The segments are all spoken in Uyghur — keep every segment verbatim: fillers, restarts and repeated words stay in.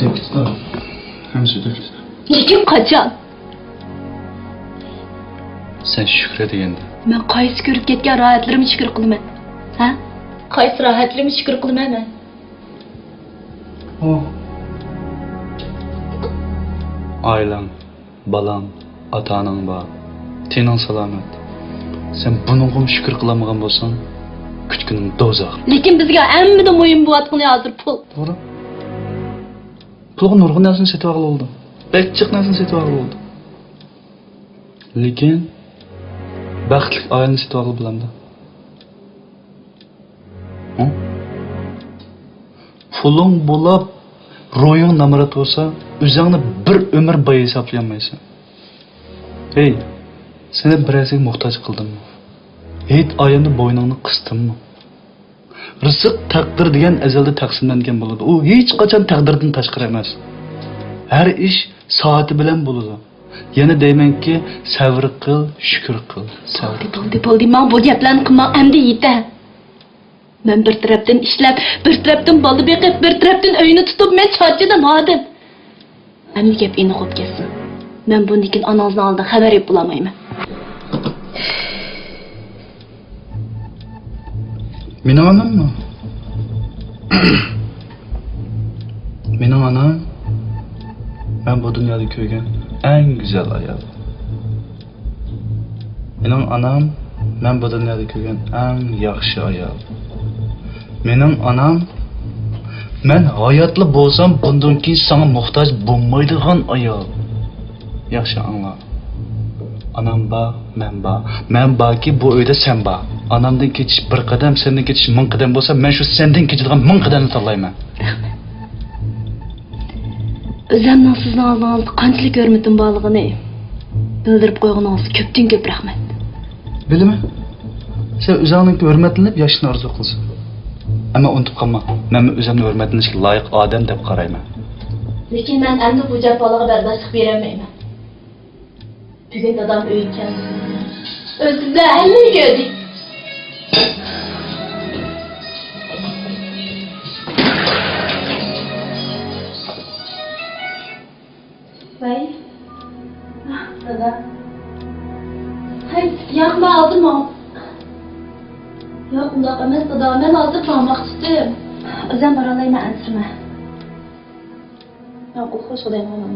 ھەممىسى ئۆتۈپ كېتىدۇ. لېكىن قاچان؟ سەن شۈكرى دېگەندە. مەن قايسى كۆرۈپ كەتكەن راھەتلىرىمنى شۈكۈر قىلىمەن؟ ھە؟ قايسى راھەتلىرىمنى شۈكۈر قىلىمەن مەن؟ ئۇ. ئائىلەڭ، بالاڭ، ئاتا-ئاناڭ بار. تېنىڭ سالامەت. سەن بۇنىڭغىمۇ شۈكۈر قىلالمىغان بولساڭ، كۈتكىنىڭ دوزاخ. لېكىن بىزگە ھەممىدىن مۇھىم بولۇۋاتقىنى ھازىر پۇل. توغرا. پۇلغا نۇرغۇن نەرسىنى سېتىۋالغىلى بولىدۇ. بەك جىق نەرسىنى سېتىۋالغىلى بولىدۇ. لېكىن بەختلىك ئائىلىنى سېتىۋالغىلى بولامدۇ؟ ھە؟ پۇلۇڭ بولاپ، روھىڭ نامرات بولسا، ئۆزۈڭنى بىر ئۆمۈر باي ھېسابلىيالمايسەن. ھەي، سېنى بىرەرسىگە موھتاج قىلدىممۇ؟ ھېيت ئايەمدە بوينۇڭنى قىستىممۇ؟ رىزىق تەقدىر دېگەن ئەزەلدە تەقسىملەنگەن بولىدۇ. ئۇ ھېچقاچان تەقدىردىن تاشقىرى ئەمەس. ھەر ئىش سائىتى بىلەن بولىدۇ. يەنە دەيمەنكى، سەۋر قىل، شۈكۈر قىل. سەۋر. بولدى، بولدى، بولدى. ماڭا بۇ گەپلەرنى قىلماڭ، ئەمدى يېتە. مەن بىر تەرەپتىن ئىشلەپ، بىر تەرەپتىن بالا بېقىپ، بىر تەرەپتىن ئۆينى تۇتۇپ، مەن چارچىدىم، ھادىم. ئەمدى گەپ ئېنىق بولۇپ كەتسۇن. مەن بۇندىن كېيىن ئانىڭىزنىڭ ئالدىدا خەۋەر ئېلىپ بولالمايمەن. مېنىڭ ئاناممۇ؟ مېنىڭ ئانام مەن بۇ دۇنيادا كۆرگەن ئەڭ گۈزەل ئايال. مېنىڭ ئانام مەن بۇ دۇنيادا كۆرگەن ئەڭ ياخشى ئايال. مېنىڭ ئانام مەن ھاياتلا بولسام بۇندىن كېيىن ساڭا موھتاج بولمايدىغان ئايال. ياخشى ئاڭلا. ئانام بار، مەن بار. مەن باركى، بۇ ئۆيدە سەن بار. ئانامدىن كېچىش بىر قەدەم، سەندىن كېچىش مىڭ قەدەم بولسا، مەن شۇ سەندىن كېچىدىغان مىڭ قەدەمنى تاللايمەن. ئۆزۈمنىڭ سىزنىڭ ئالدىڭىزدا قانچىلىك ھۆرمىتىم بارلىقىنى بىلدۈرۈپ قويغىنىڭىزغا كۆپتىن كۆپ رەھمەت. بىلىمەن. سەن ئۆزۈڭنىڭكى ھۆرمەتلىنىپ ياشاشنى ئارزۇ قىلىسەن. ئەمما ئۇنتۇپ قالما، مەنمۇ ئۆزۈمنى ھۆرمەتلىنىشكە لايىق ئادەم دەپ قارايمەن. لېكىن مەن ئەمدى بۇ جاپالارغا بەرداشلىق بېرەلمەيمەن. بۈگۈن دادام ئۆيگە كەلدى. ئۆزى بىلەن ھەممىنى كۆردى. ۋەي. دادا. ھەي، ياق، مەن ھازىر ماڭ-، ياق، ئۇنداق ئەمەس، دادا. مەن ھازىر ماڭماقچىدىم. ئۆزۈم بارالايمەن، ئەنسىرىمە. ماقۇل، خوش، خۇدايىم ئامان.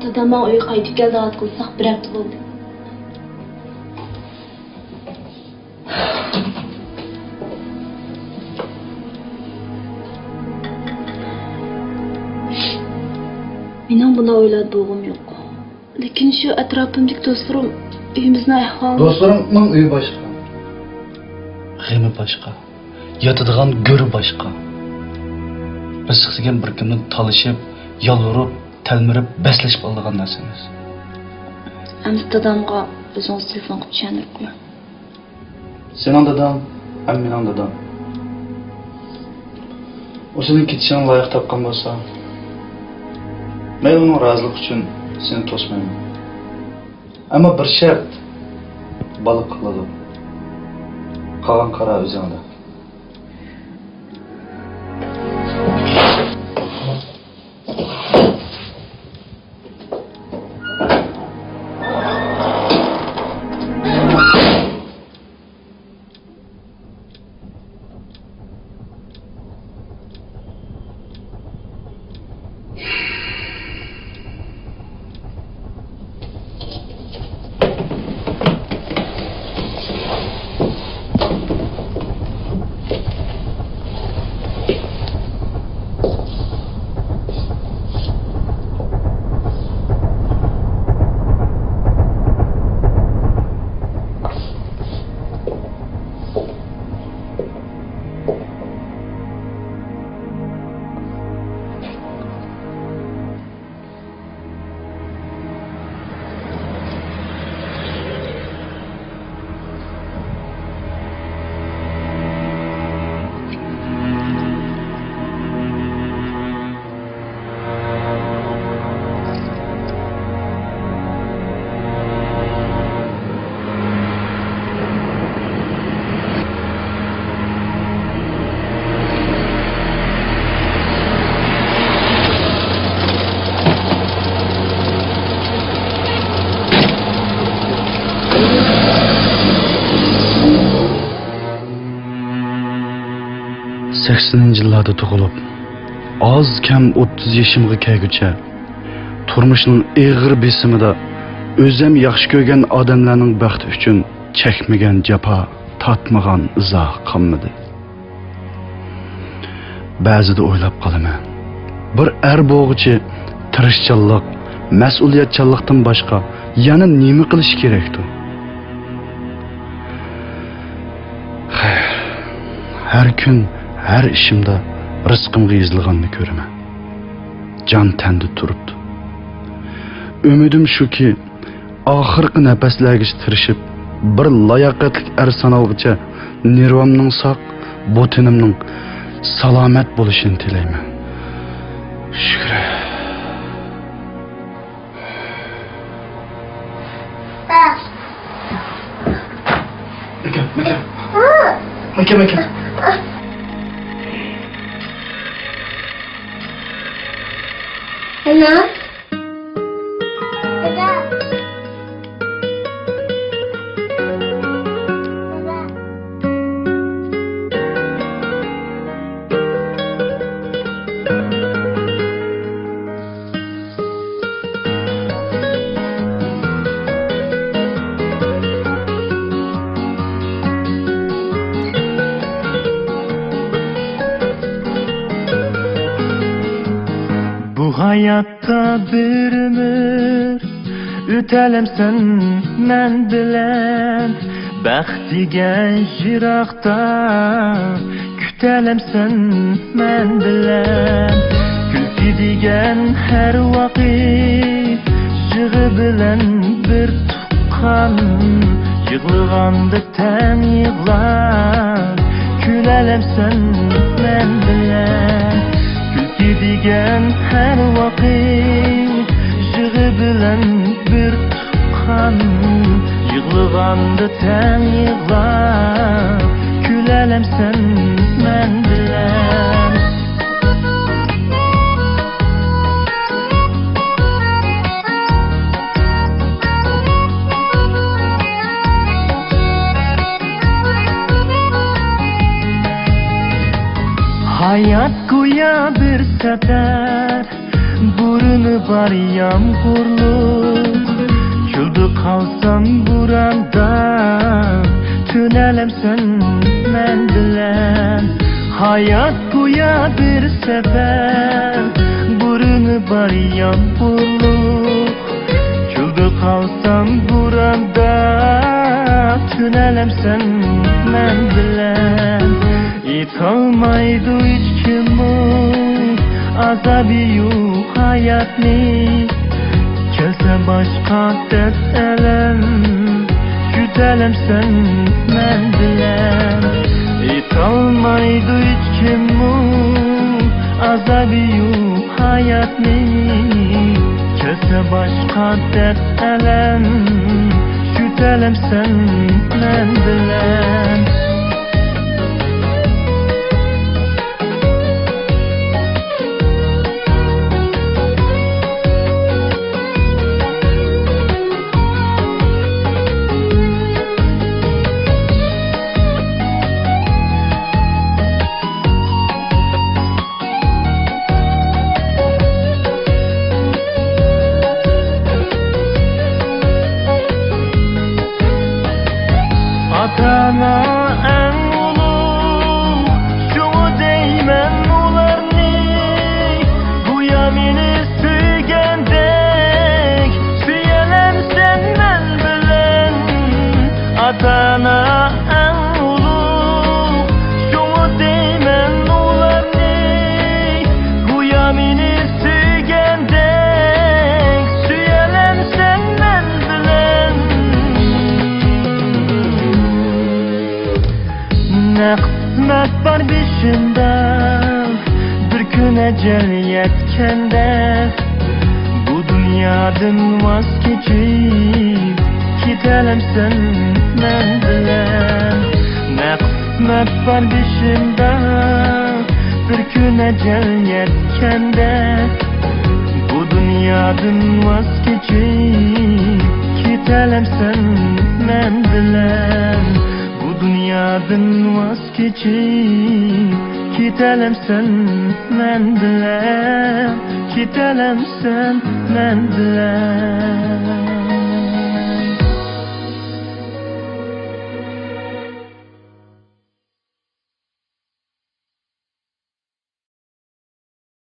دادام ماڭا ئۆيگە قايتىپ كەل دەۋاتقىلى ساق بىر ھەپتە بولدى. مېنىڭ بۇنداق ئويلاردا بولغۇم يوق. لېكىن شۇ ئەتراپىمدىكى دوستلىرىم ئۆيىمىزنىڭ ئەھۋالىنى. دوستلىرىڭنىڭ ئۆيى باشقا. غېمى باشقا. ياتىدىغان گۆرى باشقا. رىزىق دېگەن بىر كىمدىن تالىشىپ، يالۋۇرۇپ، تەلمۈرۈپ، بەسلىشىپ ئالىدىغان نەرسە ئەمەس. ئەمدى دادامغا ئۆزىڭىز تېلېفون قىلىپ چۈشەندۈرۈپ قويۇڭ. سېنىڭ داداڭ ھەم مېنىڭ دادام. ئۇ سېنىڭ كېتىشىڭنى لايىق تاپقان بولسا، مەيلى، ئۇنىڭ رازىلىقى ئۈچۈن سېنى توسمايمەن. ئەمما بىر شەرت، بالا قالىدۇ. قالغان قارار ئۆزۈڭدە. سەكسىنىنچى يىللاردا تۇغۇلۇپ، ئاز كەم ئوتتۇز يېشىمغا كەلگۈچە، تۇرمۇشنىڭ ئېغىر بېسىمىدا ئۆزۈم ياخشى كۆرگەن ئادەملەرنىڭ بەختى ئۈچۈن چەكمىگەن جاپا، تارتمىغان ئىزا قالمىدى. بەزىدە ئويلاپ قالىمەن، بىر ئەر بولغۇچى تىرىشچانلىق، مەسئۇلىيەتچانلىقتىن باشقا يەنە نېمە قىلىشى كېرەكتۇ؟ خەير، ھەر كۈن، ھەر ئىشىمدا رىزقىمغا يېزىلغاننى كۆرىمەن. جان تەندە تۇرۇپتۇ. ئۈمىدىم شۇكى، ئاخىرقى نەپەسلەرگىچە تىرىشىپ، بىر لاياقەتلىك ئەر سانالغۇچە نېرۋامنىڭ ساق، بوتىنىمنىڭ سالامەت بولۇشىنى تىلەيمەن. شۈكرى. مەكەم، مەكەم. مەكەم، مەكەم. ئانا. بۇ ھاياتتا بىر ئۆمۈر ئۆتەلەمسەن مەن بىلەن؟ بەخت دېگەن يىراقتا كۈتەلەمسەن مەن بىلەن؟ كۈلكە دېگەن ھەر ۋاقىت يىغا بىلەن بىر تۇغقان، يىغلىغاندا تەڭ يىغلاپ كۈلەلەمسەن مەن بىلەن؟ كۈلكە دېگەن ھەر ۋاقىت يىغا بىلەن بىر تۇغقان، يىغلىغاندا تەڭ يىغلاپ كۈلەلەمسەن مەن بىلەن؟ ھايات گويا بىر سەپەر، بۇرنى بار يامغۇرلۇق، چۆلدە قالسام بوراندا، تۈنەلەمسەن مەن بىلەن؟ ھايات گويا بىر سەپەر، بۇرنى بار يامغۇرلۇق، چۆلدە قالسام بوراندا، تۈنەلەمسەن مەن بىلەن؟ ئېيتالمايدۇ ھېچكىممۇ ئازابى يوق ھاياتنى. كەلسە باشقا دەرد ئەلەم، يۆتەلەمسەن مەن بىلەن؟ ئېيتالمايدۇ ھېچكىممۇ ئازابى يوق ھاياتنى. كەلسە باشقا دەرد ئەلەم، يۆتەلەمسەن مەن بىلەن؟ ئاتا-ئانا ئەڭ ئۇلۇغ، شۇڭا دەيمەن ئۇلارنى، گويا مېنى سۆيگەندەك سۆيەلەمسەن مەن بىلەن؟ ئاتا-ئانا ئەڭ ئۇلۇغ، شۇڭا دەيمەن ئۇلارنى، گويا مېنى سۆيگەندەك سۆيەلەمسەن مەن بىلەن؟ نە قىسمەت بار بېشىمدا، بىر كۈن ئەجەل يەتكەندە، بۇ دۇنيادىن ۋاز كېچىپ كېتەلەمسەن مەن بىلەن؟ نە قىسمەت بار بېشىمدا، بىر كۈن ئەجەل يەتكەندە، بۇ دۇنيادىن ۋاز كېچىپ كېتەلەمسەن مەن بىلەن؟ بۇ دۇنيادىن ۋاز كېچىپ كېتەلەمسەن مەن بىلەن، كېتەلەمسەن مەن بىلەن؟